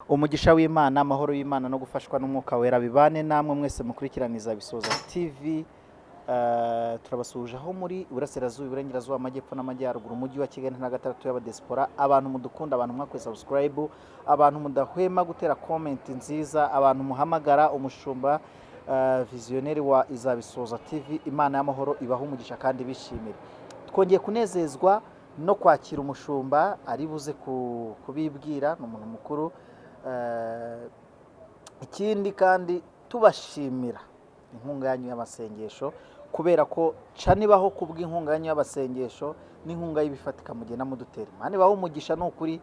Umugisha w'Imana, amahoro y'Imana no gufashwa n'Umwuka Wera bibane namwe mwese mukurikiraniza Bisoza TV. Turabasuhuje aho muri Iburasirazuba, Iburengerazuba, Amajyepfo n'Amajyaruguru, Umujyi wa Kigali na gatandatu y'abadesipora, abantu mudukunda, abantu mwakoze subscribe, abantu mudahwema gutera comment nziza, abantu muhamagara umushumba visionnaire wa Izabisoza TV. Imana y'amahoro ibaha umugisha kandi bishimire. Twongeye kunezezwa no kwakira umushumba ari buze kubibwira, ni umuntu mukuru. Ikindi kandi tubashimira inkunga yanyu y'amasengesho, kubera ko canibaho kubw'inkunga yanyu y'amasengesho n'inkunga y'ibifatika mugenda mudutera. Imana ibaho umugisha, ni ukuri,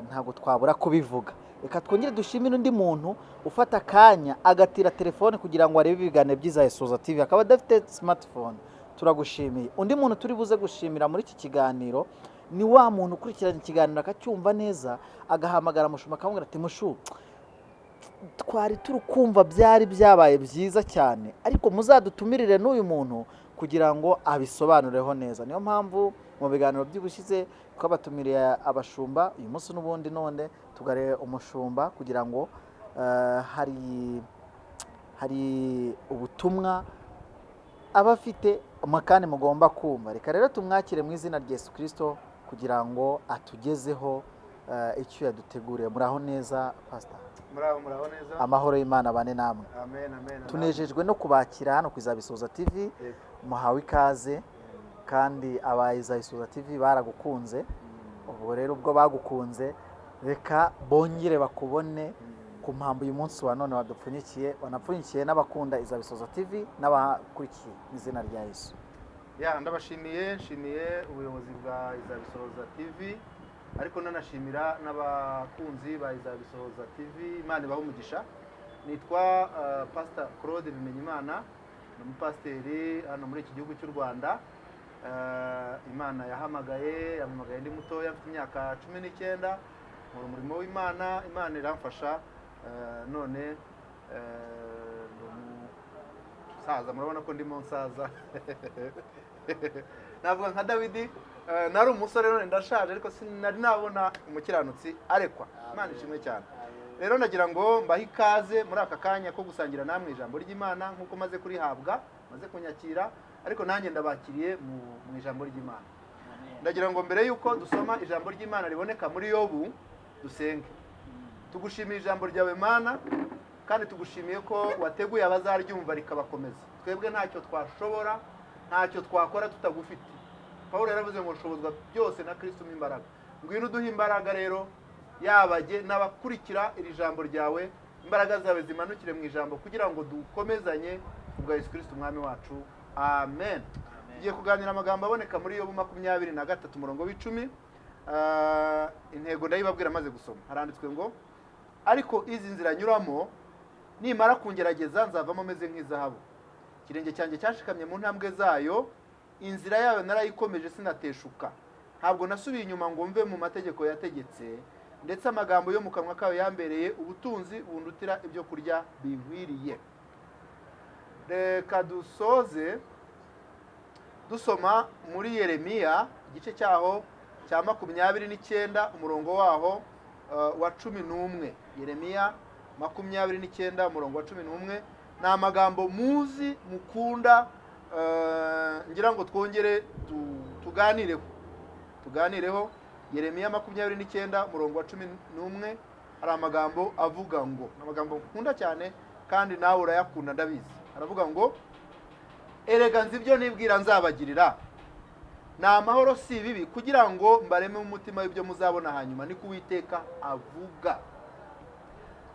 ntabwo twabura kubivuga. Reka twongere dushimire undi muntu ufata akanya agatira telefone kugira ngo arebe ibiganiro by'Izayisoza TV, akaba adafite smartphone. Turagushimiye. Undi muntu turi buze gushimira muri iki kiganiro ni wa muntu ukurikirana ikiganiro akacyumva neza, agahamagara mushumba akamubwira ati: "Mushu, twari turi kumva byari byabaye byiza cyane, ariko muzadutumirire n'uyu muntu kugira ngo abisobanureho neza." Niyo mpamvu mu biganiro by'ubushize twabatumiriye abashumba. Uyu munsi n'ubundi none tugareye umushumba kugira ngo hari ubutumwa aba afite kandi mugomba kumva. Reka rero tumwakire mu izina rya Yesu Kirisito kugira ngo atugezeho icyo yaduteguriye. Muraho neza, pasita? Muraho, muraho neza. Amahoro y'Imana abane namwe. Amen, amen. Tunejejwe no kubakira hano ku Izabisoza TV. Muhawe ikaze, kandi aba Izabisoza TV baragukunze. Ubwo rero ubwo bagukunze, reka bongere bakubone ku mpamvu uyu munsi wa none wadupfunyikiye, wanapfunyikiye n'abakunda Izabisoza TV n'abakurikiye, mu izina rya Yesu. Ya, ndabashimiye, nshimiye ubuyobozi bwa Izabisohoza TV, ariko nanashimira n'abakunzi ba Izabisohoza TV. Imana ibahe umugisha. Nitwa Pastor Claude Bimenyimana, ni umupasiteri hano muri iki gihugu cy'u Rwanda. Imana yahamagaye, yampamagaye ndi mutoya, mfite imyaka 19, nkora umurimo w'Imana, Imana iramfasha. None ndi umusaza, murabona ko ndimo nsaza. Navuga nka Dawidi, nari umusore none ndashaje, ariko sinari nabona umukiranutsi arekwa. Imana ishimwe cyane. Rero nagira ngo mbahe ikaze muri aka kanya ko gusangira namwe ijambo ry'Imana nk'uko maze kurihabwa, maze kunyakira, ariko nanjye ndabakiriye mu ijambo ry'Imana. Ndagira ngo mbere y'uko dusoma ijambo ry'Imana riboneka muri Yobu, dusenge. Tugushimiye ijambo ryawe Mana, kandi tugushimiye ko wateguye abazaryumva rikabakomeza. Twebwe ntacyo twashobora, ntacyo twakora tutagufite. Paul yaravuze ngo nshobozwa byose na Kristo umpa imbaraga. Ngwino uduhe imbaraga rero, yaba jye n'abakurikira iri jambo ryawe, imbaraga zawe zimanukire mu ijambo kugira ngo dukomezanye kubwa Yesu Kristo Umwami wacu, amen. Tugiye kuganira amagambo aboneka muri Yobu 23 umurongo w'10. Intego ndayibabwira amaze gusoma. Haranditswe ngo: "Ariko izi nzira nyuramo, nimara kungerageza nzavamo meze nk'izahabu. Ikirenge cyanjye cyashikamye mu ntambwe zayo, inzira yayo narayikomeje sinateshuka. Ntabwo nasubiye inyuma ngo mve mu mategeko yategetse, ndetse amagambo yo mu kanwa kayo yambereye ubutunzi bundutira ibyo kurya binkwiriye." Reka dusoze dusoma muri Yeremiya igice cyaho cya 29, umurongo waho wa 11. Yeremiya 29 umurongo wa 11 ni amagambo muzi mukunda, ngira ngo twongere tuganireho. Yeremiya 29 umurongo wa 11, hari amagambo avuga ngo, ni amagambo nkunda cyane kandi nawe urayakunda ndabizi. Aravuga ngo: "Erega nzi ibyo nibwira nzabagirira, ni amahoro si ibibi, kugira ngo mbareme umutima w'ibyo muzabona hanyuma, niko Uwiteka avuga."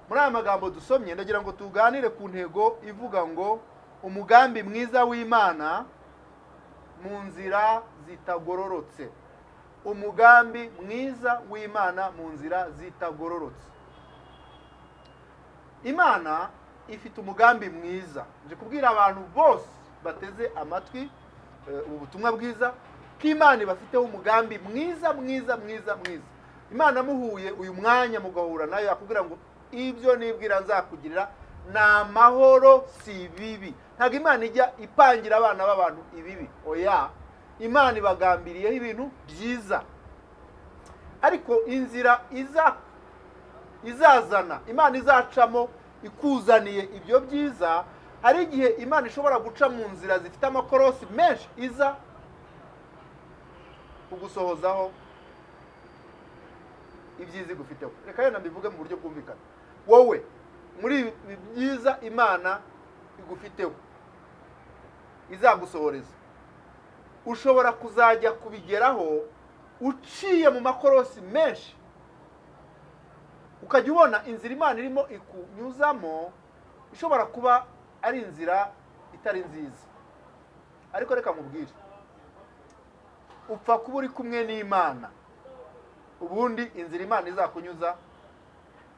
Muri aya magambo dusomye, ndagira ngo tuganire ku ntego ivuga ngo umugambi mwiza w'Imana mu nzira zitagororotse. Umugambi mwiza w'Imana mu nzira zitagororotse. Imana ifite umugambi mwiza. Nje kubwira abantu bose bateze amatwi ubu butumwa bwiza ko Imana ibafiteho umugambi mwiza, mwiza, mwiza, mwiza. Imana muhuye uyu mwanya mugahura nayo, yakubwira ngo ibyo nibwira nzakugirira ni amahoro si ibibi. Ntabwo Imana ijya ipangira abana b'abantu ibibi, oya. Imana ibagambiriyeho ibintu byiza, ariko inzira iza Izazana, Imana izacamo ikuzaniye ibyo byiza. Hari igihe Imana ishobora guca mu nzira zifite amakorosi menshi iza kugusohozaho ibyiza igufiteho. Reka yenda mbivuge mu buryo bwumvikana. Wowe, muri ibi byiza Imana igufiteho izagusohoreza, ushobora kuzajya kubigeraho uciye mu makorosi menshi, ukajya ubona inzira Imana irimo ikunyuzamo ishobora kuba ari inzira itari nziza. Ariko reka nkubwire, upfa kuba uri kumwe n'Imana, ubundi inzira Imana izakunyuza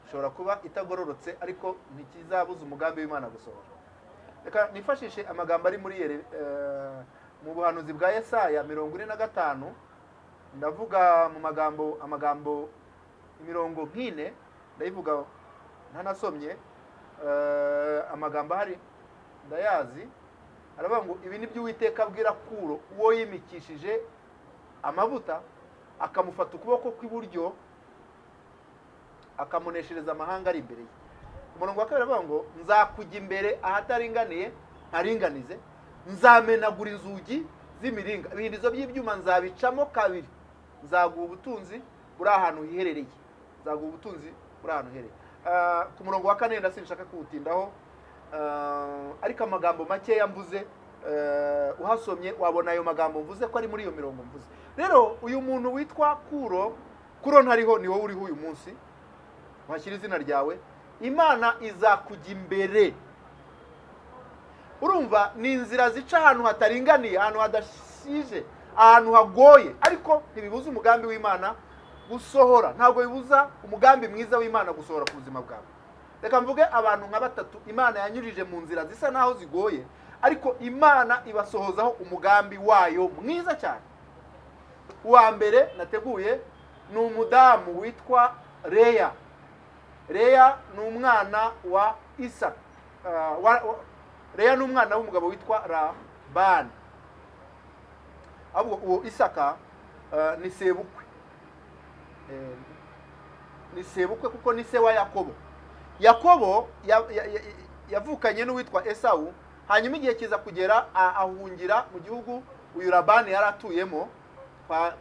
ishobora kuba itagororotse, ariko ntikizabuza umugambi w'Imana gusohora. Reka nifashishe amagambo ari muri mu buhanuzi bwa Yesaya 45. Ndavuga mu magambo, amagambo imirongo nk'ine, ndayivuga ntanasomye. Amagambo ahari ndayazi. Aravuga ngo: "Ibi ni byo Uwiteka abwira Kuro, uwo yimikishije amavuta, akamufata ukuboko kw'iburyo, akamuneshereza amahanga ari imbere ye." Umurongo wa kabiri aravuga ngo: "Nzakujya imbere ahataringaniye ntaringanize, nzamenagura inzugi z'imiringa, ibihindizo by'ibyuma nzabicamo kabiri, nzaguha ubutunzi buri ahantu hiherereye, nzaguha ubutunzi buri ahantu hiherereye." Ku murongo wa kane wenda sinshaka kuwutindaho, ariko amagambo makeya mvuze, uhasomye wabona ayo magambo mvuze ko ari muri iyo mirongo mvuze. Rero uyu muntu witwa Kuro, Kuro ntariho, ni wowe uriho uyu munsi, washyira izina ryawe, Imana izakujya imbere. Urumva ni inzira zica ahantu hataringaniye, ahantu hadashije, ahantu hagoye, ariko ntibibuza umugambi w'Imana gusohora, ntabwo bibuza umugambi mwiza w'Imana gusohora ku buzima bwawe. Reka mvuge abantu nka batatu Imana yanyujije mu nzira zisa naho zigoye, ariko Imana ibasohozaho umugambi wayo mwiza cyane. Uwa mbere nateguye ni umudamu witwa Leya. Leya ni umwana wa Isa. Leya ni umwana w'umugabo witwa Labani. Ahubwo uwo Isaka ni sebukwe, ni sebukwe kuko ni se wa Yakobo. Yakobo yavukanye n'uwitwa Esawu, hanyuma igihe kiza kugera ahungira mu gihugu uyu Labani yari atuyemo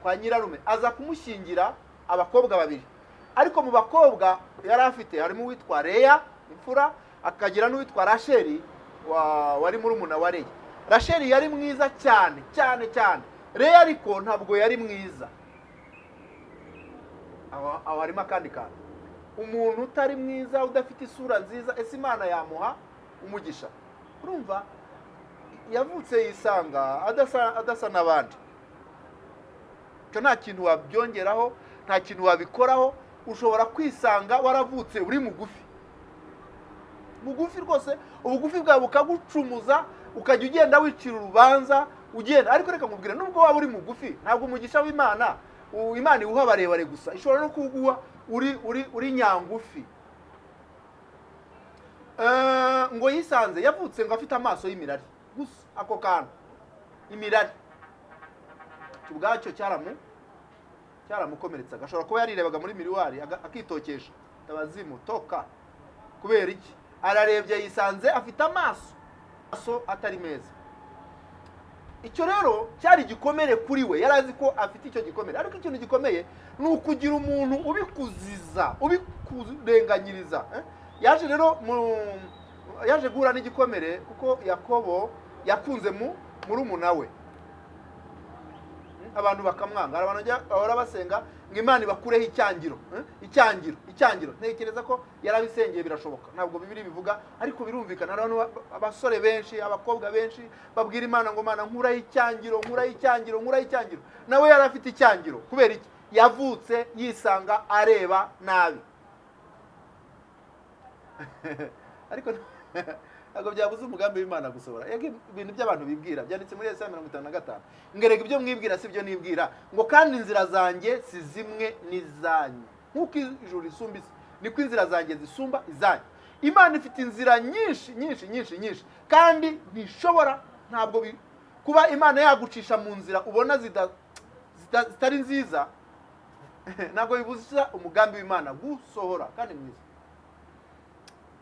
kwa nyirarume, aza kumushyingira abakobwa babiri. Ariko mu bakobwa yari afite harimo uwitwa Leya imfura, akagira n'uwitwa Rasheli wari murumuna wa Leya. Rasheli yari mwiza cyane cyane cyane. Leya ariko ntabwo yari mwiza. Aho harimo akandi kantu: umuntu utari mwiza, udafite isura nziza, ese Imana yamuha umugisha? Urumva yavutse yisanga adasa n'abandi. Icyo nta kintu wabyongeraho, nta kintu wabikoraho. Ushobora kwisanga waravutse uri mugufi mugufi rwose, ubugufi bwawe bukagucumuza, ukajya ugenda wicira urubanza ugenda. Ariko reka nkubwire, nubwo waba uri mugufi, ntabwo umugisha w'Imana Imana iwuha abarebare gusa, ishobora no kuwuguha uri nyangufi. Ngo yisanze yavutse ngo afite amaso y'imirari gusa. Ako kantu, imirari, ubwacyo cyaramukomeretsaga. Ashobora kuba yarirebaga muri miroir akitokesha tabazimu toka. Kubera iki? Ararebye yisanze afite amaso atari meza. Icyo rero cyari igikomere kuri we, yari azi ko afite icyo gikomere. Ariko ikintu gikomeye ni ukugira umuntu ubikuziza, ubikurenganyiriza, eh? Yaje rero yaje guhura n'igikomere kuko Yakobo yakunze mu murumuna we, abantu bakamwanga. Hari abantu bahora basenga ngo Imana ibakureho icyangiro, eh? Icyangiro, icyangiro. Ntekereza ko yarabisengeye, birashoboka, ntabwo Bibiri bivuga, ariko birumvikana. Hari abantu abasore benshi, abakobwa benshi babwira Imana ngo: "Mana, nkuraho icyangiro, nkuraho icyangiro, nkuraho icyangiro." Nawe yari afite icyangiro. Kubera iki? Yavutse yisanga areba nabi. Ariko ntabwo byabuze umugambi w'Imana gusohora. Ega ibintu by'abantu bibwira byanditse muri Yesaya 55 ngo: "Erega ibyo mwibwira si byo nibwira," ngo: "kandi inzira zanjye si zimwe n'izanyu. Nk'uko ijuru risumba isi, niko inzira zanjye zisumba izanyu." Imana ifite inzira nyinshi nyinshi nyinshi nyinshi, kandi ntishobora, ntabwo kuba Imana yagucisha mu nzira ubona zitari nziza. Ntabwo bibuza umugambi w'Imana gusohora kandi mwiza.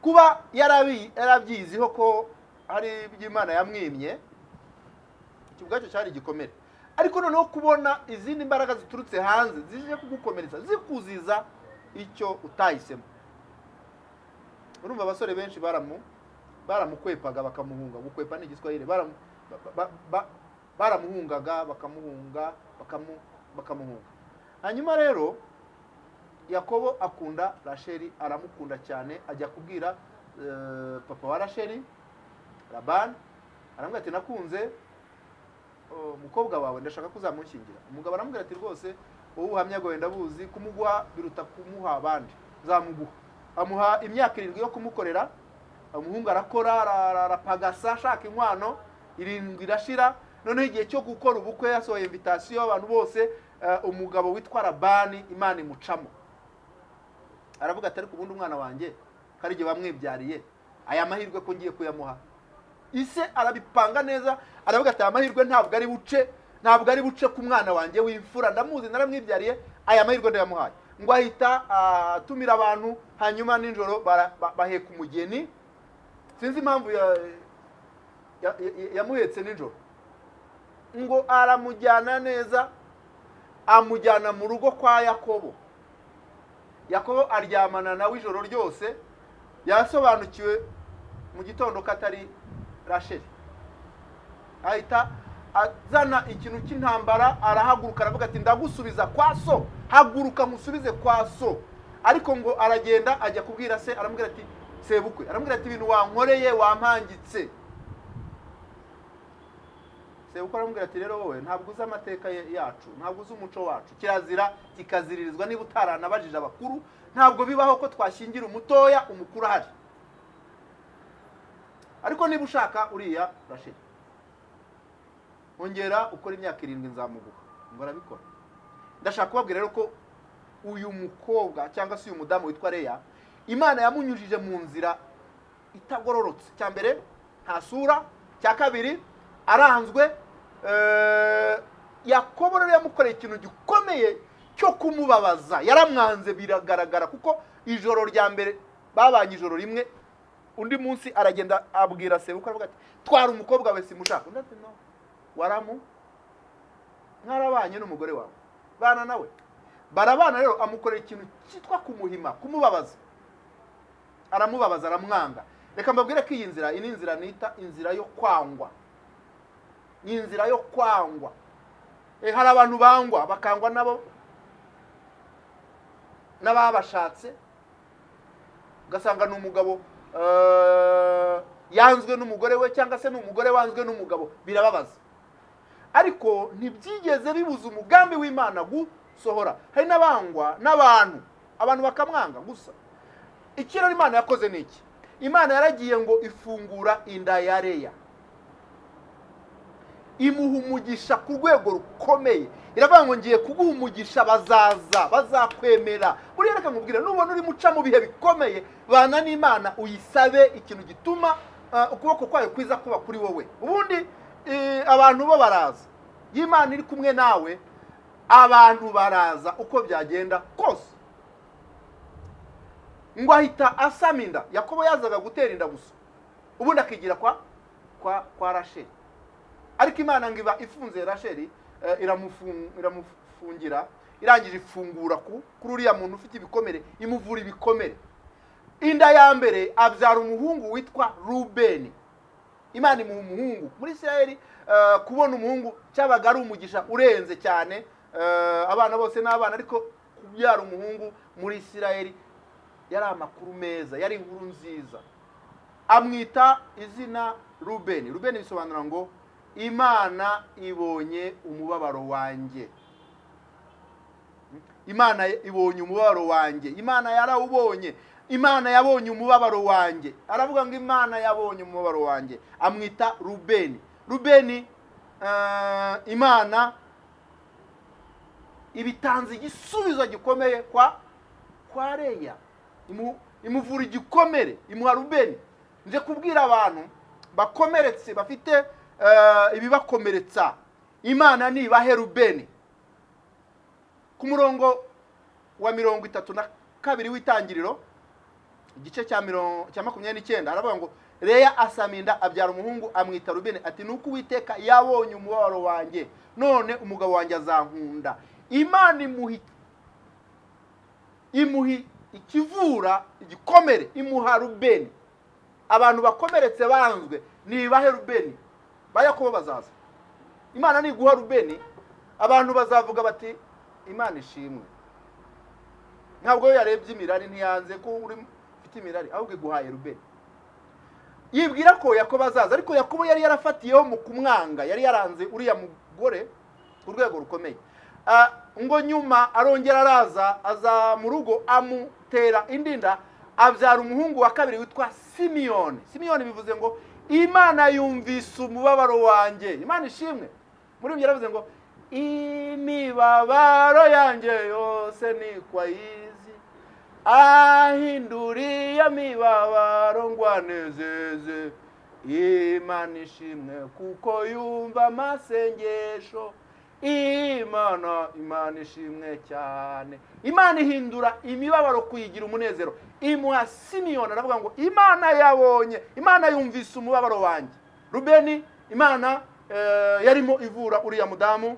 Kuba yarabyiziho ko hari ibyo Imana yamwimye, iki ubwacyo cyari igikomere. Ariko noneho kubona izindi mbaraga ziturutse hanze zije kugukomeretsa, zikuziza icyo utahisemo. Urumva, abasore benshi baramukwepaga, bakamuhunga. Gukwepa ni Igiswahili. Baramuhungaga, bakamuhunga, bakamuhunga. Hanyuma rero Yakobo akunda Rasheli, aramukunda cyane. Ajya kubwira papa wa Rasheli, Labani, aramubwira ati: "Nakunze umukobwa wawe, ndashaka ko uzamushyingira." Umugabo aramubwira ati: "Rwose wowe ubuhamya bwawe ndabuzi, kumuguha biruta kumuha abandi, nzamuguha." Amuha imyaka 7 yo kumukorera. Umuhungu arakora, arapagasa, ashaka inkwano. 7 irashira. Noneho igihe cyo gukora ubukwe, yasohoye invitation abantu bose. Umugabo witwa Labani, Imana imucamo, aravuga ati: "Ariko ubundi umwana wanjye ko ari igihe bamwibyariye, aya mahirwe ko ngiye kuyamuha?" Ise arabipanga neza, aravuga ati: "Aya mahirwe ntabwo ari buce ku mwana wanjye w'imfura, ndamuzi, naramwibyariye, aya mahirwe ndayamuhaye." Ngo ahita atumira abantu, hanyuma nijoro baheka umugeni. Sinzi impamvu yamuhetse nijoro. Ngo aramujyana neza, amujyana mu rugo kwa Yakobo. Yakobo aryamana nawe ijoro ryose. Yasobanukiwe mu gitondo ko atari Rasheli. Ahita azana ikintu cy'intambara, arahaguruka, aravuga ati: "Ndagusubiza kwa so, haguruka nkusubize kwa so." Ariko ngo aragenda, ajya kubwira se, aramubwira ati, sebukwe aramubwira ati: "Ibintu wankoreye, wampangitse." Sebukwe aramubwira ati: "Rero wowe ntabwo uzi amateka yacu, ntabwo uzi umuco wacu. Kirazira kikaziririzwa, niba utaranabajije abakuru, ntabwo bibaho ko twashyingira umutoya umukuru ahari. Ariko niba ushaka uriya Rasheli, ongera ukora imyaka 7, nzamuguha." Ngo arabikora. Ndashaka kubabwira rero ko uyu mukobwa, cyangwa se uyu mudamu witwa Leya, Imana yamunyujije mu nzira itagororotse. Cya mbere, nta sura. Cya kabiri, aranzwe. Yakobo rero yamukoreye ikintu gikomeye cyo kumubabaza, yaramwanze biragaragara, kuko ijoro rya mbere babanye ijoro rimwe, undi munsi aragenda abwira sebukwe, aravuga ati: "Twara umukobwa we, simushaka." Undi ati: "No, waramu mwarabanye n'umugore wawe, bana nawe." Barabana rero, amukorera ikintu cyitwa kumuhima, kumubabaza, aramubabaza, aramwanga. Reka mbabwire ko iyi nzira, iyi ni inzira nita inzira yo kwangwa, ni inzira yo kwangwa. Hari abantu bangwa, bakangwa nabo n'ababashatse, ugasanga ni umugabo yanzwe n'umugore we, cyangwa se ni umugore wanzwe n'umugabo, birababaza. Ariko ntibyigeze bibuza umugambi w'Imana gusohora. Hari n'abangwa n'abantu, abantu bakamwanga gusa. Icyo rero Imana yakoze ni iki? Imana yaragiye ngo ifungura inda ya Leya, imuha umugisha ku rwego rukomeye. Iravuga ngo: "Ngiye kuguha umugisha, bazaza bazakwemera." Buriya reka nkubwire, nubona urimo uca mu bihe bikomeye, bana n'Imana, uyisabe ikintu gituma ukuboko kwayo kwiza kuba kuri wowe. Ubundi abantu bo baraza. Iyo Imana iri kumwe nawe, abantu baraza uko byagenda kose. Ngo ahita asama inda. Yakobo yazaga gutera inda gusa, ubundi akigira kwa Rasheli. Ariko Imana ngo iba ifunze Rasheli, iramufungira, irangije ifungura kuri uriya muntu ufite ibikomere, imuvura ibikomere. Inda ya mbere abyara umuhungu witwa Rubeni. Imana imuha umuhungu. Muri Isirayeli kubona umuhungu cyabaga ari umugisha urenze cyane. Abana bose ni abana, ariko kubyara umuhungu muri Isirayeli yari amakuru meza, yari inkuru nziza. Amwita izina Rubeni. Rubeni bisobanura ngo: "Imana ibonye umubabaro wanjye." Imana ibonye umubabaro wanjye. Imana yarawubonye, Imana yabonye umubabaro wanjye. Aravuga ngo: "Imana yabonye umubabaro wanjye." Amwita Rubeni. Rubeni, Imana ibitanze igisubizo gikomeye kwa Leya, imuvura igikomere, imuha Rubeni. Nje kubwira abantu bakomeretse, bafite ibibakomeretsa, Imana nibahe Rubeni. Ku murongo wa 32 w'Itangiriro, igice cya 29, haravuga ngo Leya asama inda, abyara umuhungu, amwita Rubeni, ati: "Nuko Uwiteka yabonye umubabaro wanjye, none umugabo wanjye azankunda." Imana imuha ikivura igikomere, imuha Rubeni. Abantu bakomeretse banzwe, nibahe Rubeni, ba Yakobo bazaza. Imana niguha Rubeni, abantu bazavuga bati: "Imana ishimwe." Ntabwo yo yarebye imirari, ntiyanze ko uri ufite imirari, ahubwo iguhaye Rubeni. Yibwira ko Yakobo azaza, ariko Yakobo yari yarafatiyeho mu kumwanga, yari yaranze uriya mugore ku rwego rukomeye. Ngo nyuma arongera araza, aza mu rugo, amutera indi nda, abyara umuhungu wa kabiri witwa Simiyoni. Simiyoni bivuze ngo Imana yumvise umubabaro wanjye. Imana ishimwe. Muri ibyo yaravuze ngo: "Imibabaro yanjye yose niko ayizi, ahinduriye imibabaro ngo anezeze. Imana ishimwe kuko yumva amasengesho." Imana ishimwe cyane. Imana ihindura imibabaro kuyigira umunezero, imuha Simiyoni. Aravuga ngo Imana yabonye, Imana yumvise umubabaro wanjye. Rubeni, Imana yarimo ivura uriya mudamu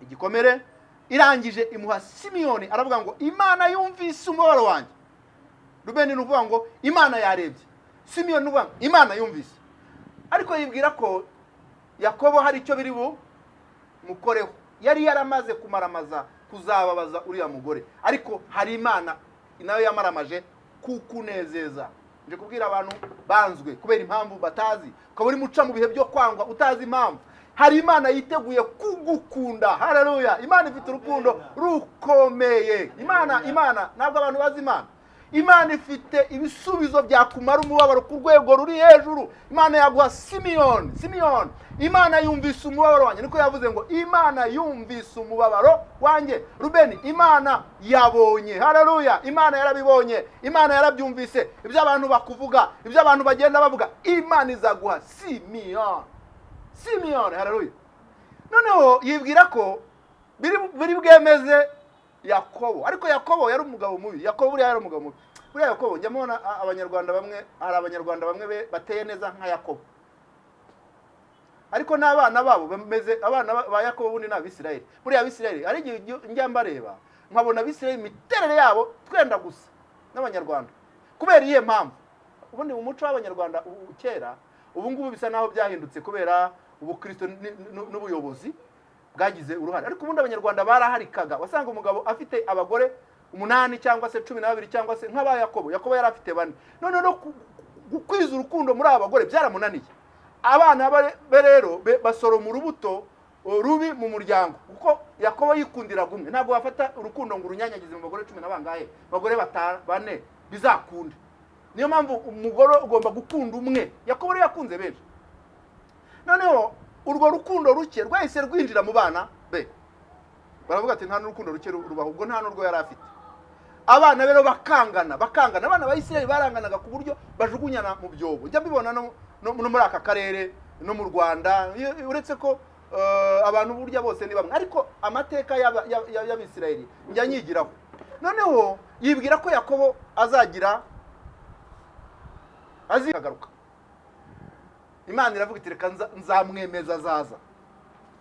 igikomere, irangije imuha Simiyoni. Aravuga ngo Imana yumvise umubabaro wanjye. Rubeni ni ukuvuga ngo Imana yarebye, Simiyoni ni ukuvuga ngo Imana yumvise. Ariko yibwira ko Yakobo hari icyo biri bumukoreho. Yari yaramaze kumaramaza kuzababaza uriya mugore, ariko hari Imana nayo yamaramaje kukunezeza. Nje kubwira abantu banzwe kubera impamvu batazi, ukaba uri muca mu bihe byo kwangwa utazi impamvu, hari Imana yiteguye kugukunda. Haleluya! Imana ifite urukundo rukomeye. Imana, ntabwo abantu bazi Imana. Imana ifite ibisubizo byakumara umubabaro ku rwego ruri hejuru. Imana yaguha Simiyoni. Simiyoni, Imana yumvise umubabaro wanjye, niko yavuze ngo Imana yumvise umubabaro wanjye. Rubeni, Imana yabonye. Haleluya! Imana yarabibonye, Imana yarabyumvise, ibyo abantu bakuvuga, ibyo abantu bagenda bavuga. Imana izaguha Simiyoni. Simiyoni, haleluya! Noneho yibwira ko biri bwemeze Yakobo, ariko Yakobo yari umugabo mubi. Yakobo buriya yari umugabo mubi. Buriya Yakobo, njya mubona abanyarwanda bamwe, hari abanyarwanda bamwe bateye neza nka Yakobo, ariko n'abana babo bameze, abana ba Yakobo bundi ni Abisirayeli. Buriya Abisirayeli, hari igihe njya mbareba nkabona Abisirayeli imiterere yabo twenda gusa n'Abanyarwanda. Kubera iyihe mpamvu? Ubundi mu muco w'Abanyarwanda kera, ubu ngubu bisa naho byahindutse kubera ubukristo n'ubuyobozi bwagize uruhare, ariko ubundi Abanyarwanda baraharikaga. Wasanga umugabo afite abagore umunani cyangwa se 12, cyangwa se nk'aba Yakobo. Yakobo yari afite bane. None no gukwiza urukundo muri aba bagore byaramunaniye. Abana be rero basoroma urubuto rubi mu muryango, kuko Yakobo yikundiraga umwe. Ntabwo wafata urukundo ngo urunyanyagize mu bagore cumi na bangahe, abagore bane, bizakunde. Niyo mpamvu umugore ugomba gukunda umwe. Yakobo rero yakunze benshi, noneho urwo rukundo ruke rwahise rwinjira mu bana be. Baravuga ati: "Nta n'urukundo ruke rubaho." Ubwo nta n'urwo yari afite. Abana be rero bakangana, bakangana. Abana ba Isirayeli baranganaga ku buryo bajugunyana mu byobo. Njya mbibona no muri aka karere no mu Rwanda. Uretse ko abantu burya bose ni bamwe, ariko amateka y'Abisirayeli njya nyigiraho. Noneho yibwira ko Yakobo azagira azagaruka. Imana iravuga iti: "Reka nzamwemeza, azaza.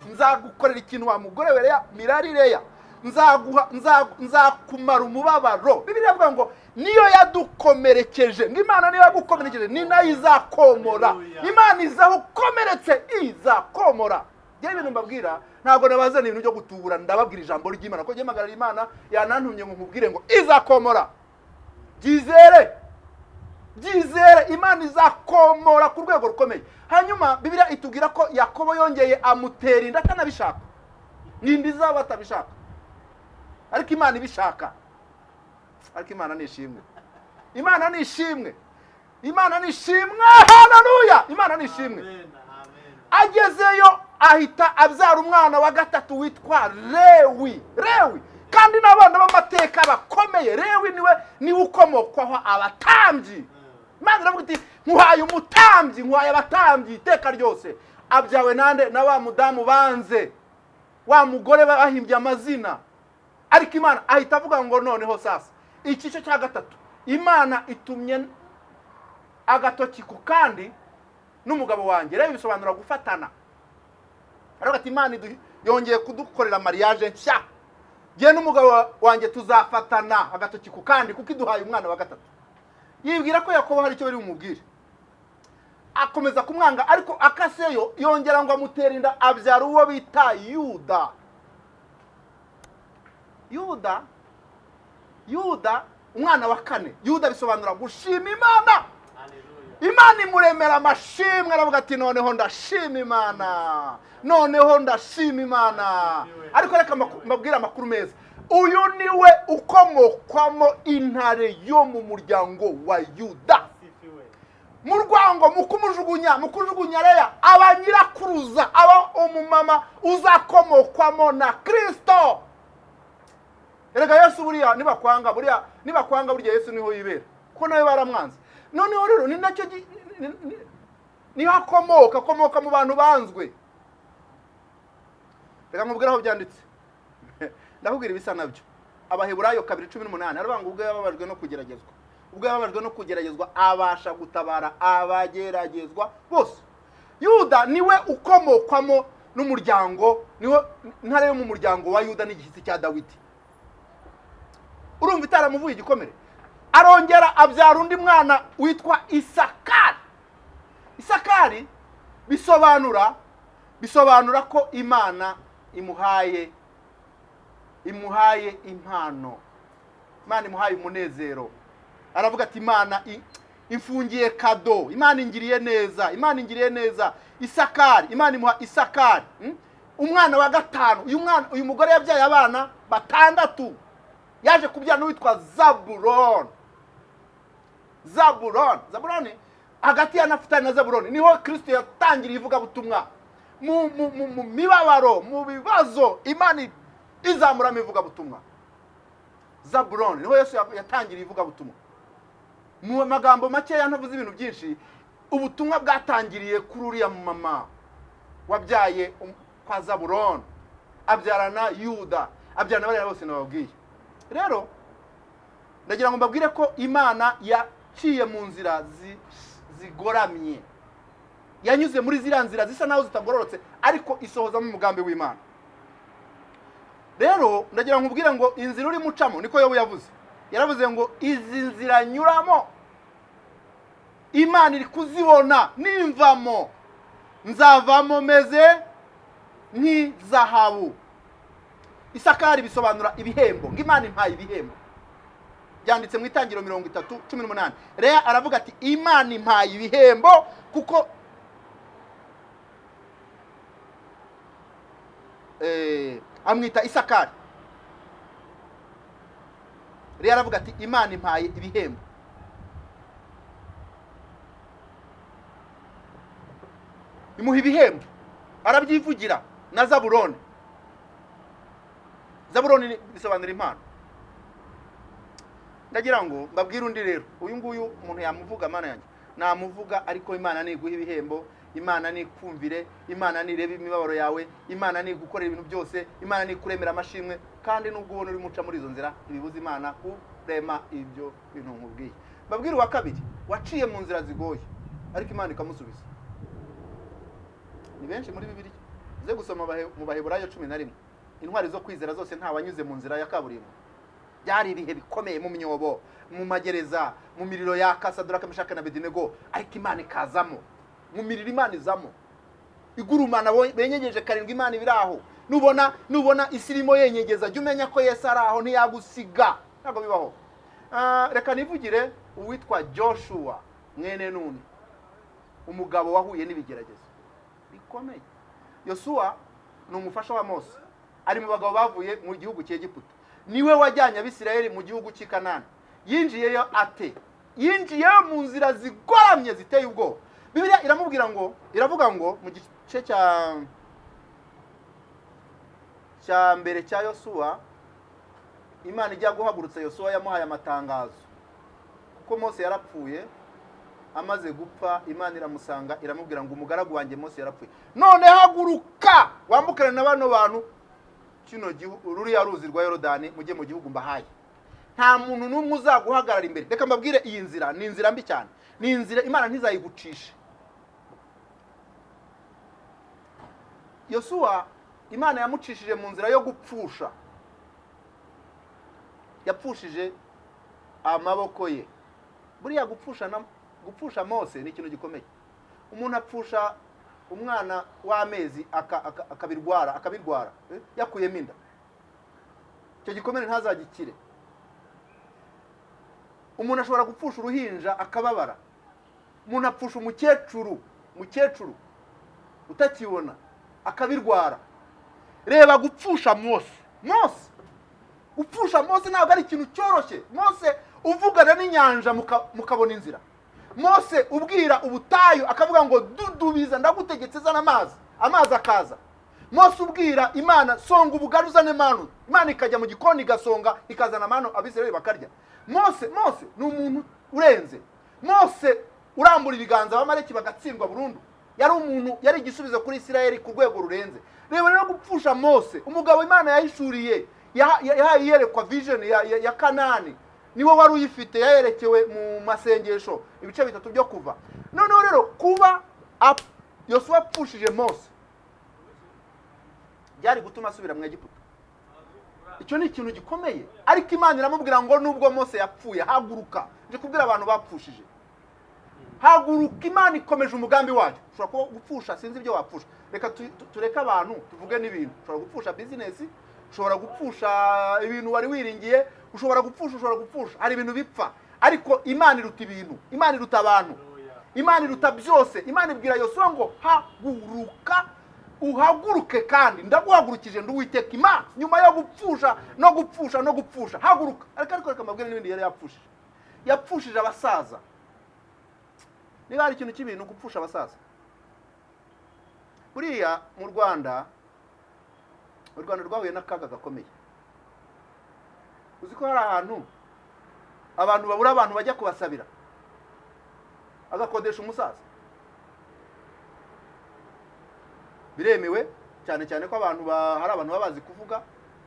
Nzagukorera ikintu wa mugore we Leya, mirari Leya, nzaguha, nzakumara umubabaro." Bibiliya iravuga ngo niyo yadukomerekeje, ngo Imana niyo yagukomerekeje ni nayo izakomora. Hallelujah. Imana izaho ukomeretse izakomora. Njyewe ibintu mbabwira, ntabwo nabazana ibintu byo gutubura, ndababwira ijambo ry'Imana, kuko njye mpagarara Imana yanantumye ngo nkubwire ngo izakomora. Byizere, byizere, Imana izakomora ku rwego rukomeye. Hanyuma Bibiliya itubwira ko Yakobo yongeye amutera inda atanabishaka. N'inda izaba atabishaka, ariko Imana ibishaka. Ariko Imana ni ishimwe, Imana ni ishimwe, Imana ni ishimwe. Haleluya! Imana ni ishimwe. Amen, amen. Agezeyo ahita abyara umwana wa gatatu witwa Lewi. Lewi kandi n'abana b'amateka bakomeye. Lewi niwe ukomokwaho abatambyi. Imana iravuga iti: "Nkuhaye umutambyi, nkuhaye abatambyi iteka ryose." Abyawe nande? Na wa mudamu banze, wa mugore bahimbye amazina. Ariko Imana ahita avuga ngo noneho sasa igice cya gatatu, Imana itumye agatoki ku kandi n'umugabo wanjye. Rero bisobanura gufatana. Aravuga ati: "Imana yongeye kudukorera mariage nshya, njye n'umugabo wanjye tuzafatana agatoki ku kandi kuko iduhaye umwana wa gatatu." Yibwira ko Yakobo hari icyo bari bumubwire, akomeza kumwanga. Ariko akaseyo yongera ngo amutere inda, abyara uwo bita Yuda. Yuda, Yuda, umwana wa kane. Yuda bisobanura gushima Imana. Imana imuremera amashimwe. Aravuga ati: "Noneho ndashima Imana, noneho ndashima Imana." Ariko reka mbabwire amakuru meza: uyu niwe ukomokwamo intare yo mu muryango wa Yuda. Mu rwango, mu kumujugunya, mu kujugunya Leya, aba nyirakuruza, aba umumama uzakomokwamo na Kirisito. Erega Yesu buriya nibakwanga, buriya nibakwanga, burya Yesu niho yibera, kuko nawe baramwanze. Noneho rero ni nacyo niho akomoka, akomoka mu bantu banzwe. Reka nkubwire aho byanditse, ndakubwira ibisa nabyo. Abaheburayo 2:18 aravuga ngo ubwo yababajwe no kugeragezwa, ubwo yababajwe no kugeragezwa, abasha gutabara abageragezwa bose. Yuda niwe ukomokwamo n'umuryango, niwe ntare yo mu muryango wa Yuda n'igishyitsi cya Dawidi. Urumva itaramuvuye igikomere? Arongera abyara undi mwana witwa Isakari. Isakari bisobanura ko Imana imuhaye impano, Imana imuhaye umunezero. Aravuga ati: "Imana imfungiye cadeau, Imana ingiriye neza, Imana ingiriye neza." Isakari, Imana imuha Isakari, Umwana wa gatanu. Uyu mwana, uyu mugore yabyaye abana batandatu. Yaje kubyara n'uwitwa Zabuloni. Zabuloni, Zabuloni, hagati ya Nafutali na Zabuloni niho Kirisito yatangiriye ivugabutumwa. Mu mibabaro, mu bibazo, Imana izamuramo ivugabutumwa. Zabuloni niho Yesu yatangiriye ivugabutumwa. Mu magambo makeya, ntavuze ibintu byinshi, ubutumwa bwatangiriye kuri uriya mama wabyaye kwa Zabuloni, abyarana Yuda, abyarana bariya bose nababwiye. Rero ndagira ngo mbabwire ko Imana yaciye mu nzira zigoramye, yanyuze muri ziriya nzira zisa naho zitagororotse, ariko isohozamo umugambi w'Imana. Rero ndagira ngo nkubwire ngo inzira urimo ucamo, niko Yobu yavuze, yaravuze ngo izi nzira nyuramo Imana iri kuzibona, nimvamo nzavamo meze nk'izahabu. Isakari bisobanura ibihembo, ngo Imana impaye ibihembo. Byanditse mu Itangiro 30:18. Leya aravuga ati: "Imana impaye ibihembo," kuko amwita Isakari. Leya aravuga ati: "Imana impaye ibihembo." Imuha ibihembo, arabyivugira. Na Zabuloni, Zabuloni bisobanura impano. Ndagira ngo mbabwire undi rero. Uyu nguyu umuntu yamuvuga, Mana yanjye, namuvuga, ariko Imana niguha ibihembo, Imana nikumvire, Imana nirebe imibabaro yawe, Imana nigukorera ibintu byose, Imana nikuremera amashimwe. Kandi nubwo ubona urimo uca muri izo nzira, ntibibuza Imana kurema ibyo bintu nkubwiye. Mbabwire uwa kabiri waciye mu nzira zigoye ariko Imana ikamusubiza. Ni benshi muri Bibiliya. Uze gusoma mu Baheburayo 11, intwari zo kwizera zose nta wanyuze mu nzira ya kaburimbo. Byari ibihe bikomeye, mu myobo, mu magereza, mu miriro yaka, Sadraka, Meshaki na Abedenego, ariko Imana ikazamo. Mu miriro Imana izamo igurumana, benyegeje karindwi, Imana ibiri aho. Nubona isi irimo yenyegeza, jya umenya ko Yesu ari aho, ntiyagusiga, ntabwo bibaho. Reka nivugire uwitwa Joshua mwene Nuni, umugabo wahuye n'ibigeragezo bikomeye. Yosuwa ni umufasha wa Mose, ari mu bagabo bavuye mu gihugu cy'Egiputa, niwe wajyanye Abisirayeli mu gihugu cy'i Kanani. Yinjiyeyo ate? Yinjiyeyo mu nzira zigoramye ziteye ubwoba. Bibiliya iramubwira ngo, iravuga ngo mu gice cya mbere cya Yosuwa, Imana ijya guhagurutsa Yosuwa yamuhaye amatangazo, kuko Mose yarapfuye. Amaze gupfa, Imana iramusanga, iramubwira ngo umugaragu wanjye Mose yarapfuye, none haguruka wambukane na bano bantu. Kino gihugu, ruriya ruzi rwa Yorodani, mujye mu gihugu mbahaye, nta muntu n'umwe uzaguhagarara imbere. Reka mbabwire, iyi nzira ni inzira mbi cyane, ni inzira Imana ntizayigucishe. Yosuwa Imana yamucishije mu nzira yo gupfusha, yapfushije amaboko ye. Buriya gupfusha na gupfusha Mose ni ikintu gikomeye. Umuntu apfusha umwana w'amezi akabirwara, yakuyemo inda, icyo gikomere ntazagikire. Umuntu ashobora gupfusha uruhinja akababara. Umuntu apfusha umukecuru utakibona akabirwara. Reba gupfusha Mose. Mose, gupfusha Mose ntabwo ari ikintu cyoroshye. Mose uvugana n'inyanja mukabona inzira, Mose ubwira ubutayu akavuga ngo dudubiza, ndagutegetse, zana amazi, amazi akaza. Mose ubwira Imana songa ubugari uzane manu, Imana ikajya mu gikoni igasonga ikazana manu, Abisirayeli bakarya. Mose ni umuntu urenze. Mose urambura ibiganza Abamaleki bagatsindwa burundu. Yari umuntu, yari igisubizo kuri Isirayeli ku rwego rurenze. Reba rero gupfusha Mose, umugabo Imana yahishuriye, yahaye iyerekwa, vision ya Kanani, niwe wari uyifite, yayerekewe mu masengesho, ibice bitatu byo Kuva. Noneho rero kuba Yosuwa apfushije Mose byari gutuma asubira mu Egiputa. Icyo ni ikintu gikomeye. Ariko Imana iramubwira ngo nubwo Mose yapfuye, haguruka. Nje kubwira abantu bapfushije, haguruka, Imana ikomeje umugambi wayo. Ushobora kuba gupfusha, sinzi ibyo wapfusha, reka tureke abantu tuvuge n'ibintu. Ushobora gupfusha bizinesi, ushobora gupfusha ibintu wari wiringiye, ushobora gupfusha, hari ibintu bipfa. Ariko Imana iruta ibintu, Imana iruta abantu, Imana iruta byose. Imana ibwira Yosuwa ngo haguruka, uhaguruke, kandi ndaguhagurukije, ndi Uwiteka Imana. Nyuma yo gupfusha no gupfusha no gupfusha, haguruka. Ariko reka mbabwire n'ibindi yari yapfushije. Yapfushije abasaza. Niba hari ikintu cy'ibintu gupfusha abasaza, buriya mu Rwanda, u Rwanda rwahuye n'akaga gakomeye. Uzi ko hari ahantu abantu babura abantu bajya kubasabira, agakodesha umusaza? Biremewe cyane cyane ko abantu hari abantu baba bazi kuvuga.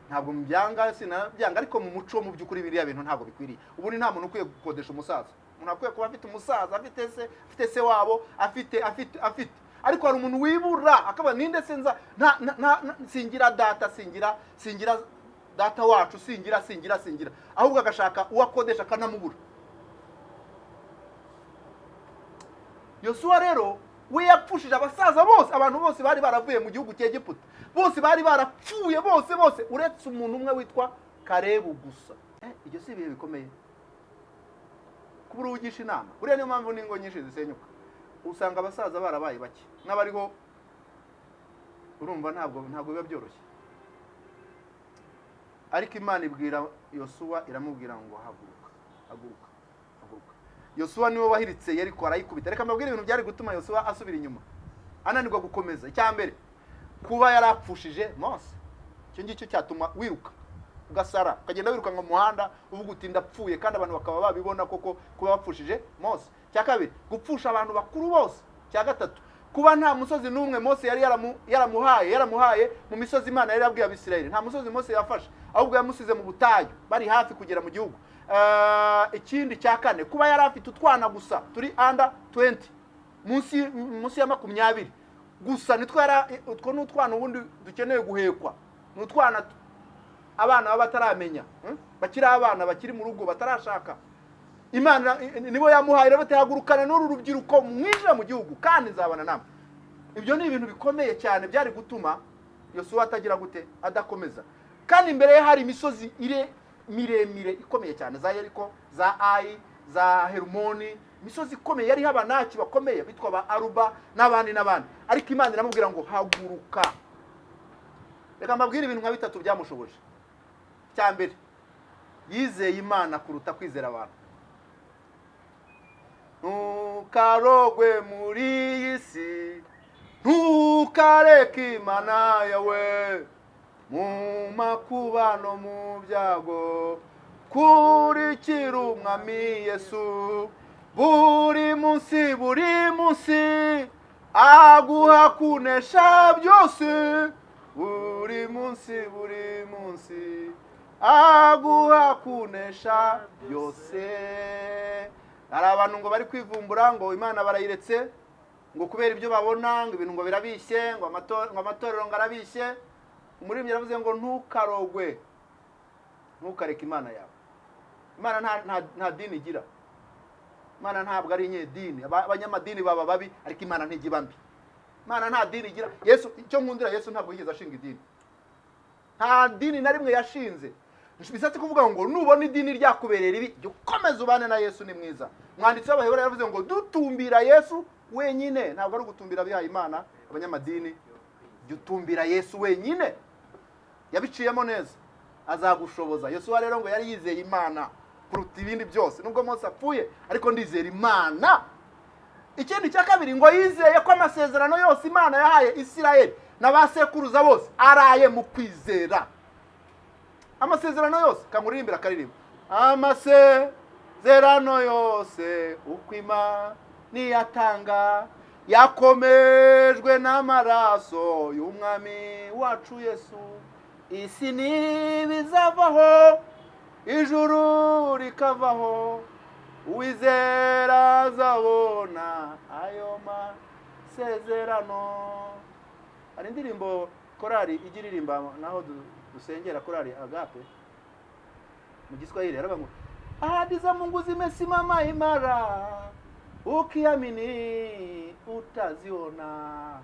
Ntabwo mubyanga, sinabyanga, ariko mu muco, mu by'ukuri biriya bintu ntabwo bikwiriye. Ubundi nta muntu ukwiye gukodesha umusaza. Umuntu akwiye kuba afite umusaza, afite se, afite se wabo, afite. Ariko hari umuntu wibura akaba ninde se nza nta singira data, singira data wacu, singira, ahubwo agashaka uwo akodesha akanamubura. Yosuwa rero we yapfushije abasaza bose, abantu bose bari baravuye mu gihugu cy'Egiputa, bose bari barapfuye, bose bose, uretse umuntu umwe witwa Karebu gusa. Ibyo si ibihe bikomeye kubura ugisha inama? Buriya niyo mpamvu n'ingo nyinshi zisenyuka, usanga abasaza barabaye bake n'abariho. Urumva ntabwo biba byoroshye. Ariko Imana ibwira Yosuwa, iramubwira ngo haguruka, haguruka, haguruka. Yosuwa niwe wahiritse Yeriko arayikubita. Reka mbabwire ibintu byari gutuma Yosuwa asubira inyuma, ananirwa gukomeza. Icya mbere, kuba yarapfushije Mose. Icyo ngicyo cyatuma wiruka ugasara, ukagenda wiruka mu muhanda uvuga uti ndapfuye, kandi abantu bakaba babibona koko kuba bapfushije Mose. Icya kabiri, gupfusha abantu bakuru bose. Icya gatatu, kuba nta musozi n'umwe Mose yari yaramuhaye mu misozi Imana yari yabwiye Abisirayeli. Nta musozi Mose yafashe, ahubwo yamusize mu butayu bari hafi kugera mu gihugu. Ikindi cya kane, kuba yari afite utwana gusa turi under 20, munsi ya 20 gusa nitwo yari. Utwo ni utwana ubundi dukeneye guhekwa, ni utwana abana baba bataramenya, Bakiri abana, bakiri mu rugo, batarashaka. Imana nibo yamuhaye, rero batahagurukana n'uru rubyiruko mwinjira mu gihugu kandi nzabana namwe. Ibyo ni ibintu bikomeye cyane byari gutuma Yosuwa atagira gute, adakomeza. Kandi imbere ye hari imisozi miremire ikomeye cyane, za Yeriko, za Ayi, za Herumoni, imisozi ikomeye yariho Abanaki bakomeye bitwa ba Aruba n'abandi n'abandi. Ariko Imana iramubwira ngo haguruka. Reka mbabwire ibintu nka bitatu byamushoboje. Icya mbere, yizeye Imana kuruta kwizera abantu. Ntukarogwe muri iyi si, ntukareke Imana yawe mu makuba no mu byago, kurikira Umwami Yesu buri munsi, buri munsi aguha kunesha byose. Buri munsi, buri munsi aguha kunesha byose. Hari abantu ngo bari kwivumbura ngo Imana barayiretse, ngo kubera ibyo babona, ngo ibintu ngo birabishye, ngo amatorero ngo arabishye. Umuririmbyi yaravuze ngo ntukarogwe, ntukareke Imana yawe. Imana nta dini igira. Imana ntabwo ari inyedini. Abanyamadini baba babi, ariko Imana ntijya iba mbi. Imana nta dini igira. Yesu, icyo nkundira Yesu, ntabwo yigeze ashinga idini, nta dini na rimwe yashinze. Bishatse kuvuga ngo nubona idini ryakubereye ribi, jya ukomeza ubane na Yesu, ni mwiza. Umwanditsi w'Abaheburayo yaravuze ngo dutumbira Yesu wenyine. Ntabwo ari ugutumbira abihaye Imana, abanyamadini. Jya utumbira Yesu wenyine, yabiciyemo neza, azagushoboza. Yosuwa rero ngo yari yizeye Imana kuruta ibindi byose. Nubwo Mose apfuye, ariko ndizera Imana. Ikindi cya kabiri, ngo yizeye ko amasezerano yose Imana yahaye Isirayeli na ba sekuruza bose araye mu kwizera. Amasezerano yose, kamuririmbira akaririmba: amasezerano yose uko Imana niyatanga yakomejwe n'amaraso y'Umwami wacu Yesu. Isi ntibizavaho, ijuru rikavaho, uwizera azabona ayo masezerano. Hari indirimbo korali ijya iririmba naho dusengera, korali Agape, mu Giswahili yaravuga ngo ahadi za Mungu zimesimama imara, ukiamini utaziona.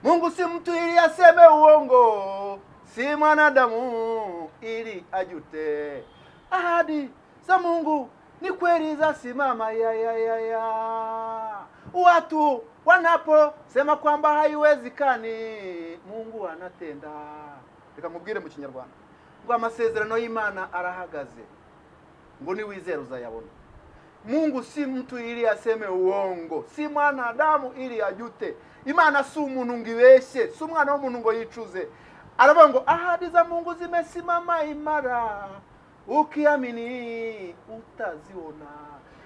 Mungu si mtu ili aseme uongo, si mwanadamu ili ajute. Ahadi za Mungu ni kweli zasimama ya ya ya ya. Watu wanaposema kwamba haiwezekani, Mungu anatenda. Reka mubwire mu Kinyarwanda ngo amasezerano y'Imana arahagaze, ngo niwizera uzayabona. Mungu si mtu ili aseme uongo, si mwanadamu ili ajute. Imana si umuntu ngo ibeshye, si umwana w'umuntu ngo yicuze. Aravuga ngo ahadi za Mungu zimesimama imara, ukiamini utaziona.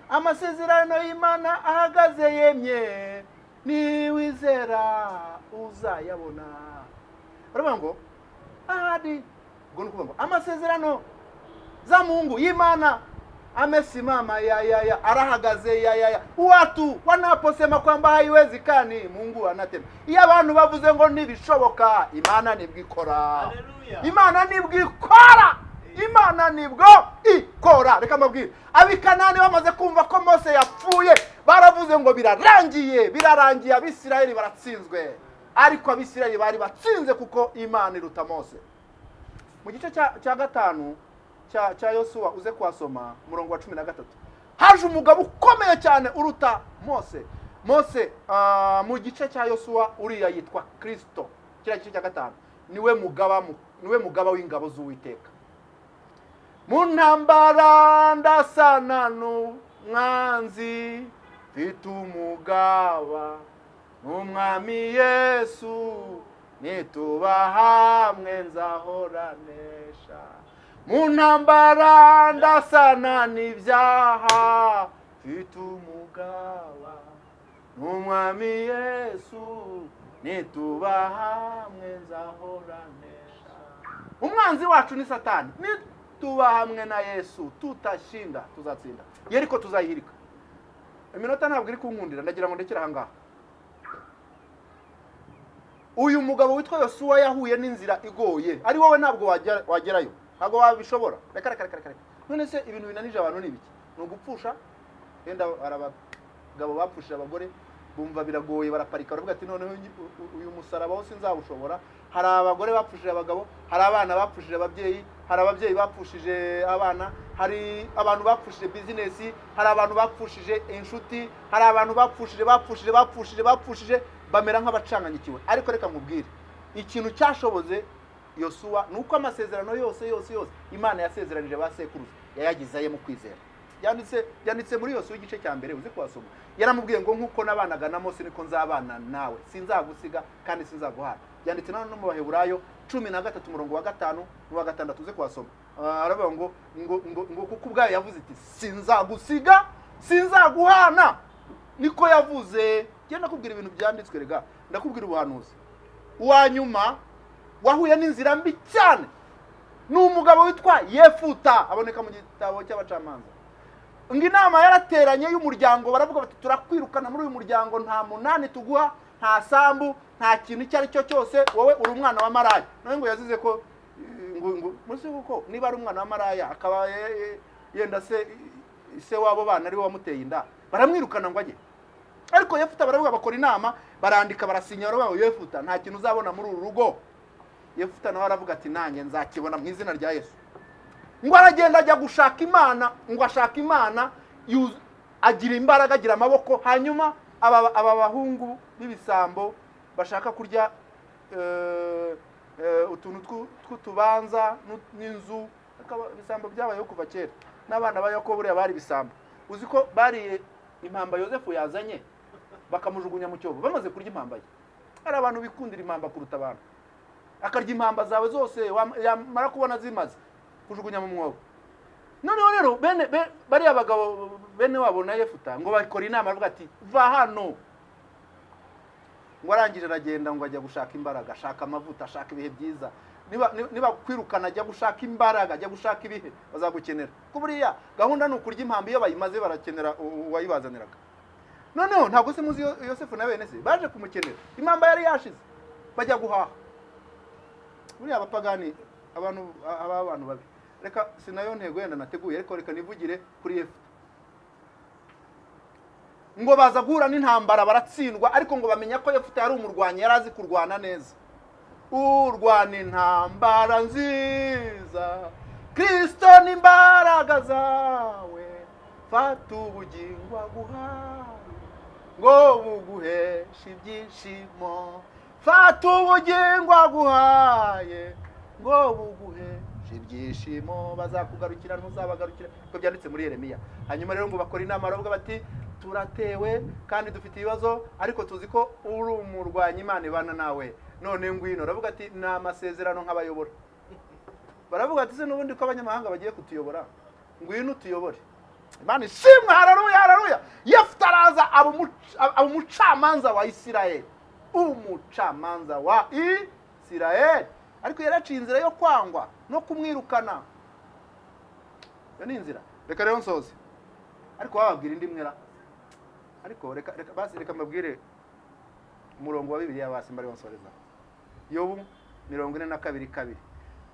Amasezerano y'Imana ahagaze yemye, niwizera uzayabona. Baravuga ngo ahadi, ubwo ni ukuvuga ngo amasezerano za Mungu, y'Imana, amesimama ya ya ya, arahagaze ya ya ya. Watu wanaposema kwamba haiwezekani, Mungu anatenda. Iyo abantu bavuze ngo ntibishoboka, Imana nibwo ikora. Haleluya. Imana nibwo ikora, Imana nibwo ikora. Reka mbabwire, Abikanani bamaze kumva ko Mose yapfuye, baravuze ngo birarangiye, birarangiye, Abisirayeli baratsinzwe. Ariko Abisirayeli bari batsinze, kuko Imana iruta Mose. Mu gice cya gatanu cya Yosuwa, uze kuhasoma umurongo wa 13, haje umugabo ukomeye cyane uruta Mose. Mose, mu gice cya Yosuwa, uriya yitwa Kristo. Kiriya gice cya gatanu, niwe mugaba w'ingabo z'Uwiteka. Mu ntambara ndasana n'umwanzi, mfite umugaba n'Umwami Yesu, nituba hamwe nzahoranesha. Mu ntambara ndasana n'ibyaha, mfite umugaba n'Umwami Yesu, nituba hamwe nzahoranesha. Umwanzi wacu ni Satani. Nituba hamwe na Yesu tutashinda, tuzatsinda. Yeriko tuzayihirika. Iminota ntabwo iri kunkundira, ndagira ngo ndekere ahangaha. Uyu mugabo witwa Yosuwa yahuye n'inzira igoye, ari wowe ntabwo wagerayo, ntabwo wabishobora. Reka reka reka reka reka. None se ibintu binanije abantu ni ibiki? Ni ugupfusha. Wenda hari abagabo bapfushije abagore, bumva biragoye, baraparika, baravuga ati noneho uyu musaraba wo sinzawushobora. Hari abagore bapfushije abagabo, hari abana bapfushije ababyeyi, hari ababyeyi bapfushije abana, hari abantu bapfushije bizinesi, hari abantu bapfushije inshuti, hari abantu bapfushije, bapfushije, bapfushije, bapfushije, bamera nk'abacanganyikiwe. Ariko reka nkubwire ikintu cyashoboze Yosuwa, ni uko amasezerano yose yose yose Imana yasezeranije ba sekuruza yayagize aye mu kwizera. Byanditse muri Yosuwa igice cya mbere, uzi kuhasoma. Yaramubwiye ngo nk'uko nabanaga na Mose niko nzabana nawe, sinzagusiga kandi sinzaguhana. Byanditse no mu Baheburayo 13 umurongo wa 5 n'uwa 6, uze kuhasoma. Aravuga ngo kuko ubwayo yavuze iti sinzagusiga, sinzaguhana, niko yavuze. Genda ndakubwira ibintu byanditswe, rega ndakubwira ubuhanuzi. Uwa nyuma Wahuye n'inzira mbi cyane. Ni umugabo witwa Yefuta, aboneka mu gitabo cy'Abacamanza. Ngo inama yarateranye y'umuryango, baravuga bati: "Turakwirukana muri uyu muryango, nta munani tuguha, nta sambu, nta kintu icyo ari cyo cyose, wowe uri umwana wa maraya." Nawe ngo yazize ko ngo munsi kuko niba ari umwana wa maraya, akaba yenda se w'abo bana ariwe wamuteye inda, baramwirukana ngo ajye. Ariko Yefuta, baravuga, bakora inama, barandika, barasinya, baravuga ngo: "Yefuta, nta kintu uzabona muri uru rugo." Yefuta nawe aravuga ati: "Nanjye nzakibona mu izina rya Yesu." Ngo aragenda ajya gushaka Imana, ngo ashaka Imana, agira imbaraga, agira amaboko. Hanyuma aba bahungu b'ibisambo bashaka kurya utuntu tw'utubanza n'inzu. Ibisambo byabayeho kuva kera, n'abana ba Yakobo buriya bari ibisambo. Uzi ko bariye impamba Yosefu yazanye, bakamujugunya mu cyobo bamaze kurya impamba ye? Hari abantu bikundira impamba kuruta abantu, akarya impamba zawe zose, yamara kubona zimaze kujugunya mu mwobo. Noneho rero bene bariya bagabo, bene wabo na Yefuta, ngo bakora inama, baravuga ati: "Va hano." Ngo arangije aragenda, ngo ajya gushaka imbaraga, ashaka amavuta, ashaka ibihe byiza. Niba kwirukana, ajya gushaka imbaraga, ajya gushaka ibihe bazagukenera, kuko buriya gahunda ni ukurya impamba, iyo bayimaze barakenera uwayibazaniraga. Noneho ntabwo se muzi Yosefu na bene se baje kumukenera, impamba yari yashize, bajya guhaha. Buriya abapagani, abantu aba abantu babi. Reka si nayo ntego yenda nateguye, ariko reka nivugire kuri Yefuta. Ngo baza guhura n'intambara, baratsindwa, ariko ngo bamenya ko Yefuta yari umurwanyi, yari azi kurwana neza. Urwana intambara nziza, Kristo n'imbaraga zawe, fata ubugingo aguhaye ngo buguheshe ibyishimo, fata ubugingo aguhaye ngo buguheshe ibyishimo, bazakugarukira ntuzabagarukira, uko byanditse muri Yeremiya. Hanyuma rero ngo bakora inama, baravuga bati: "Turatewe kandi dufite ibibazo, ariko tuzi ko uri umurwanyi, Imana ibana nawe, none ngwino." Aravuga ati: "Ni amasezerano nk'abayobora." Baravuga ati: "Se n'ubundi ko abanyamahanga bagiye kutuyobora, ngwino utuyobore." Imana ishimwe, haleluya, haleluya! Yefuta araza aba umucamanza wa Isirayeli, umucamanza wa Isirayeli. Ariko yaraciye inzira yo kwangwa no kumwirukana. Iyo ni inzira. Reka rero nsoze, ariko wababwira indi mwera. Ariko reka basi, reka mbabwire umurongo wa Bibiliya basi mbariho nsoreza. Yobu 42:2: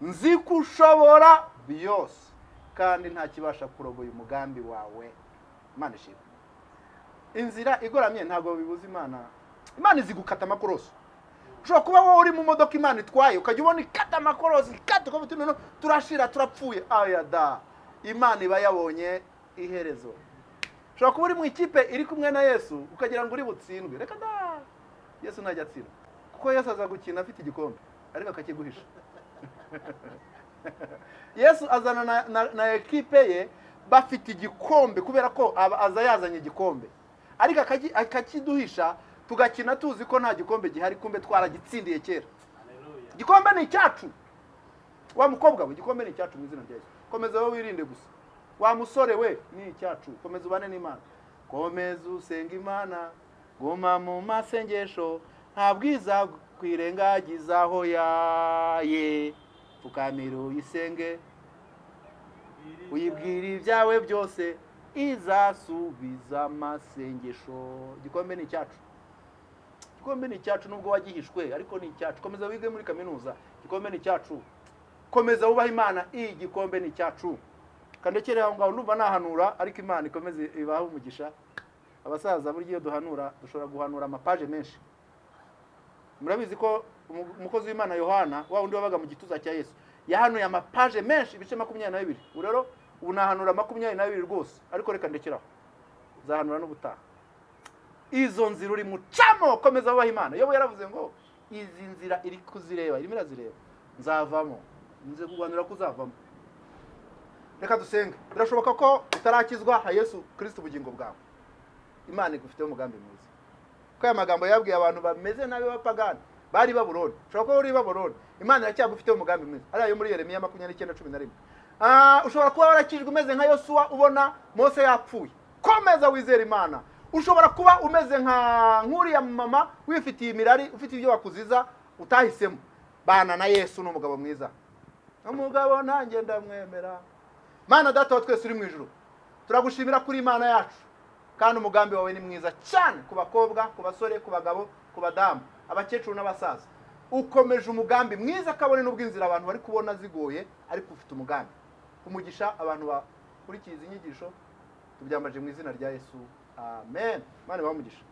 "Nzi ko ushobora byose, kandi nta kibasha kurogoya umugambi wawe." Imana ishimwe. Inzira igoramye ntabwo bibuza Imana. Imana izi gukata amakorosi. Ushobora kuba wowe uri mu modoka Imana itwaye, ukajya ubona ikata amakorosi, ikata, ukavuga uti: "Noneho turashira, turapfuye." Aya da, Imana iba yabonye iherezo. Ushobora kuba uri mu ikipe iri kumwe na Yesu, ukagira ngo uri butsindwe. Reka da, Yesu ntajya atsindwa, kuko Yesu aza gukina afite igikombe, ariko akakiguhisha. Yesu azana na ekipe ye bafite igikombe, kubera ko aza yazanye igikombe, ariko akakiduhisha, tugakina tuzi ko nta gikombe gihari, kumbe twaragitsindiye kera. Igikombe ni icyacu. Wa mukobwa we, igikombe ni icyacu mu izina rya Yesu. Komeza wowe wirinde gusa. Wa musore we, ni icyacu. Komeza ubane n'Imana, komeza usenga Imana, guma mu masengesho, nta bwiza kwirengagiza aho yaye. Pfukamira uyisenge, uyibwira ibyawe byose, izasubiza amasengesho. Igikombe ni icyacu, igikombe ni icyacu, nubwo wagihishwe, ariko ni icyacu. Komeza wige muri kaminuza, igikombe ni icyacu. Komeza wubahe Imana, igikombe ni icyacu. Kandekere aho ngaho, ndumva nahanura, ariko Imana ikomeze ibahe umugisha. Abasaza burya iyo duhanura dushobora guhanura amapaje menshi. Murabizi ko umukozi w'Imana Yohana, wa wundi wabaga mu gituza cya Yesu, yahanuye amapaje menshi, ibice 22. Ubu rero ubu nahanura 22 rwose, ariko reka ndekeraho, nzahanura n'ubutaha. Izo nzira uri mucamo, komeza wubahe Imana. Yobu yaravuze ngo izi nzira iri kuzireba, irimo irazireba, nzavamo. Nze kuganira ko uzavamo. Reka dusenge. Birashoboka ko utarakizwa. Ha Yesu Kirisito ubugingo bwawe. Imana igufiteho umugambi mwiza, ko aya magambo yabwiye abantu bameze nabi b'abapagani bari i Babuloni. Ushobora kuba uri i Babuloni, Imana iracyagufiteho umugambi mwiza, ariya yo muri Yeremiya 29:11. Ushobora kuba warakijwe umeze nka Yosuwa, ubona Mose yapfuye. Komeza wizere Imana. Ushobora kuba umeze nka nk'uriya mama wifitiye imirari, ufite ibyo bakuziza utahisemo. Bana na Yesu ni umugabo mwiza, umugabo nanjye ndamwemera. Mana Data wa twese uri mu ijuru, turagushimira kuri Imana yacu, kandi umugambi wawe ni mwiza cyane ku bakobwa, ku basore, ku bagabo, ku badamu, abakecuru n'abasaza. Ukomeje umugambi mwiza, kabone n'ubwo inzira abantu bari kubona zigoye, ariko ufite umugambi. Umugisha abantu bakurikiye izi nyigisho, tubyambaje mu izina rya Yesu, amen. Imana ibahe umugisha.